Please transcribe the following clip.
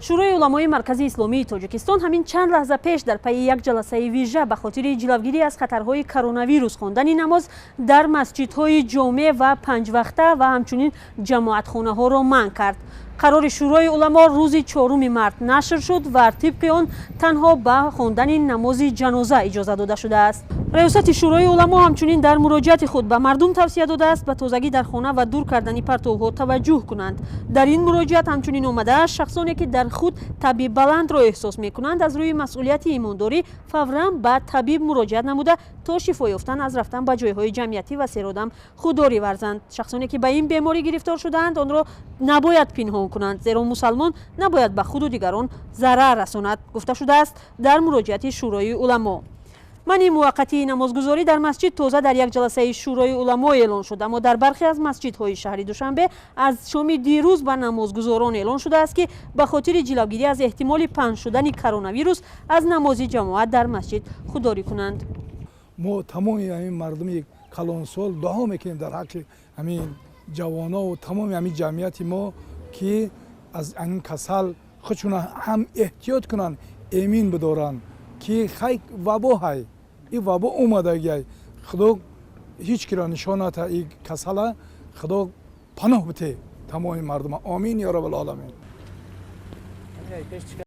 Шӯрои уламои Маркази Исломии Тоҷикистон ҳамин чанд лаҳза пеш дар пайи як ҷаласаи вижа ба хотири ҷилавгирӣ аз хатарҳои коронавирус хондани намоз дар масҷидҳои ҷомеъ ва панҷвақта ва ҳамчунин ҷамоатхонаҳоро манъ кард. Қарори Шӯрои уламо рӯзи 4 март нашр шуд ва тибқи он танҳо ба хондани намози ҷаноза иҷоза дода шудааст. Раёсати Шӯрои уламо ҳамчунин дар муроҷиати худ ба мардум тавсия додааст, ба тозагӣ дар хона ва дур кардани партовҳо таваҷҷӯҳ кунанд. Дар ин муроҷиат ҳамчунин омадааст, шахсоне ки дар худ таби баландро эҳсос мекунанд, аз рӯи масъулияти имондорӣ фавран ба табиб муроҷиат намуда, то шифо ёфтан аз рафтан ба ҷойҳои ҷамъиятӣ ва серодам худдорӣ варзанд. Шахсоне ки ба ин беморӣ гирифтор шудаанд, онро набояд пинҳон кунанд, зеро мусалмон набояд ба худу дигарон зарар расонад, гуфта шудааст дар муроҷиати Шӯрои уламо. Манъи муваққатии намозгузорӣ дар масҷид тоза дар як ҷаласаи Шӯрои уламо эълон шуд, аммо дар бархе аз масҷидҳои шаҳри Душанбе аз шоми дирӯз ба намозгузорон эълон шудааст, ки ба хотири ҷилавгирӣ аз эҳтимоли паҳн шудани коронавирус аз намози ҷамоат дар масҷид худдорӣ кунанд. Мо тамоми ҳамин мардуми калонсол дуо мекунем дар ҳаққи ҳамин ҷавонову тамоми ҳамин ҷамъияти мо, ки аз ҳамин касал худшона ҳам эҳтиёт кунанд, эмин бидоранд, ки хай, вабо ҳай, ин вабо омадагиай. Худо ҳеҷ киро нишон ната и касала. Худо паноҳ бите тамоми мардума. Омин ё раббал оламин.